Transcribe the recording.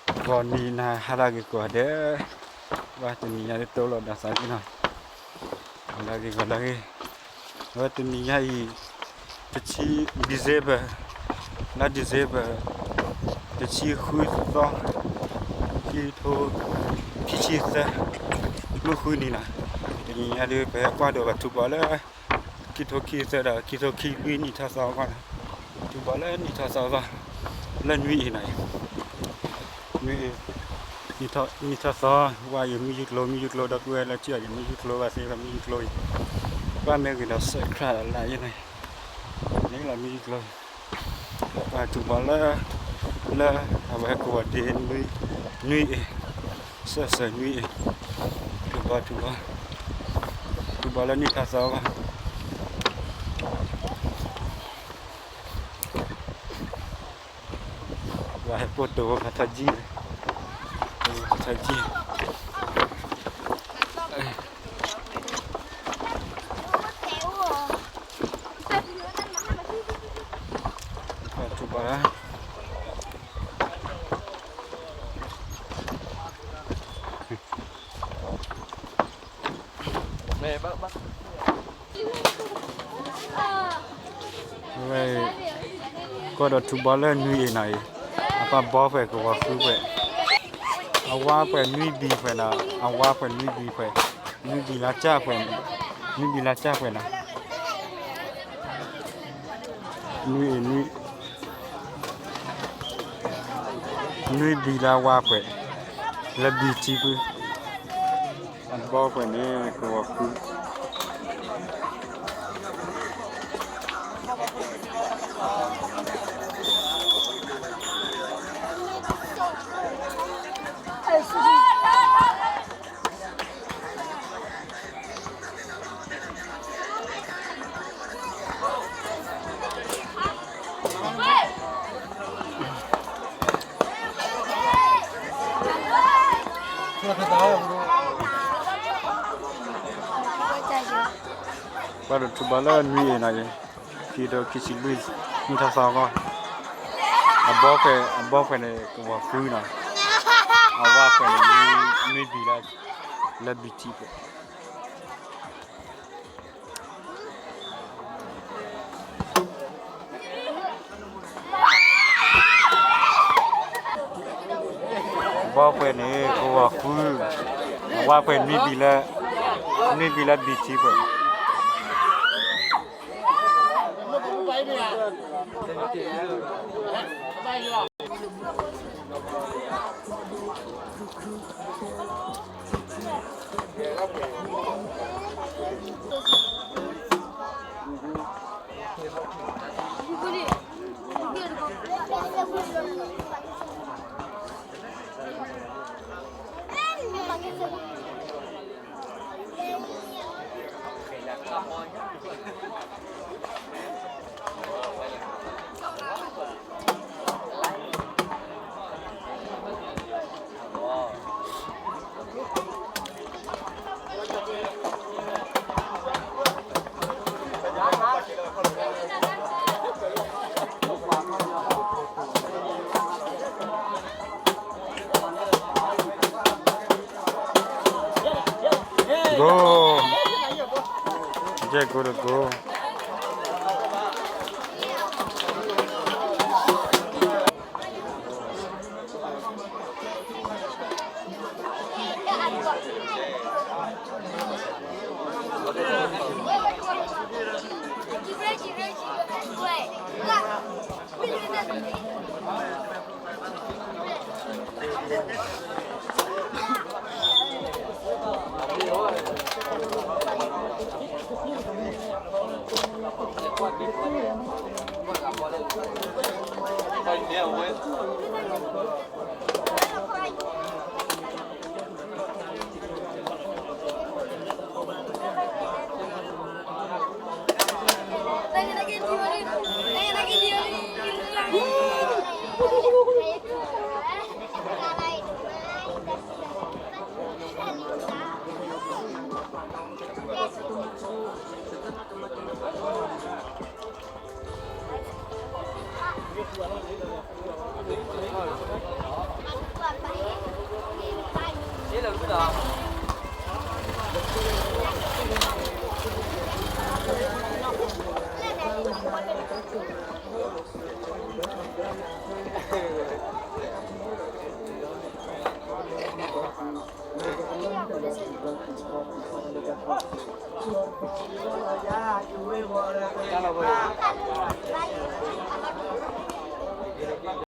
ဂီၤနံၤနၤဟါလၢဂ့ၤကိးဂၤဒဲး, ဝဲတနံၤညါဒ်တိၢ်လီၤဒီးသးက့နီၤ, ဂီၤလၢဂ့ၤဂီၤလၢဂ့ၤ, အဝဲတနံၤညါအံၤ တဆံ December လါ December တဆံဃုသီ ခံထိ ခံဆံသၢ မုၢ်ဃုနံၤနီၤ, တနံၤညါဒ်ပဟဲကွၢ်ဒီးဘၣ်ထူးဘီလၢ ခံထိခံဆံသၢဒီး ခံထိခံဆံလွံၢ်နံၣ်ထီၣ်သီအဂီၢ်န့ၣ်, ထူးဘီလၢနံၣ်ထီၣ်သီအဂီၢ်, လၢနွံအံၤနီၤ, နွံအံၤ, နံၣ်ထီၣ်သီ, ဝါယံၤမုၢ်ယူၢ်ကျိ မုၢ်ယူၢ်ကျိ ဒီပုၢ်ဝဲၢ်လၢထံၣ်အီၤယံၤမုၢ်ယူၢ်ကျိဘၣ်သ့ၣ် မုၢ်ယူၢ်ကျိအံၤ, ကွၢ်မ့ၢ်ဂ့ၤဒီး subscribe လၢယဲန့ၣ်, န့ၣ်လီၤမုၢ်ယူၢ်ကျိ ပှၤထူးဘီလၢ လၢအဝဲကဝီၤဒ့ နွံအံၤ, စၢၣ်စၢၣ်နွံအံၤ, ထူးဘီထူးဘီ, ထူးဘီလၢနံၣ်ထီၣ်သီအဂီၢ်, ပှၤဟဲပိာ်တိၤဖးထီကံၢ်, ဖးထီကံၢ် ထူးဘီ ဝဲ ကီၢ်ဒီးထူးဘီလၢနွံအံၤနီၤအံၤ, အပၢ်ဘီပှဲၤကဝီၤဃုပှဲၤ, အဝါပှဲၤနွံဘံၤပှဲၤနီၤ, အဝါပှဲၤနွံဘံၤပှဲၤ, နွံဘံၤလၢကၢ်ပှဲၤ, နွံဘံၤလၢကၢ်ပှဲၤနီၤ, နွံအံၤနွံ နွံဘံၤလၢအဝါပှဲၤ, လၢဘံၤထံပူၤ, အဘီပှဲၤန့ၣ် ကဝီၤဃု. ပှၤဒီးထူးဘီလၢနွံအံၤနီၤအံၤ, ခံထိခံဆံလွံၢ် နံၣ်ထီၣ်သီအဂီၢ်, အဘီပှဲၤ အဘီပှဲၤန့ၣ် ကဝီၤဃုနီၤ, အဝါပှဲၤန့ၣ် နွံဘံၤလၢ လၢဘံၤထံပူၤ. အဘီပှဲၤန့ၣ် ကဝီၤဃု, အဝါပှဲၤနွံဘံၤလၢ, နွံဘံၤလၢဘံၤထံပူၤ. Goal. Jai goal, goal.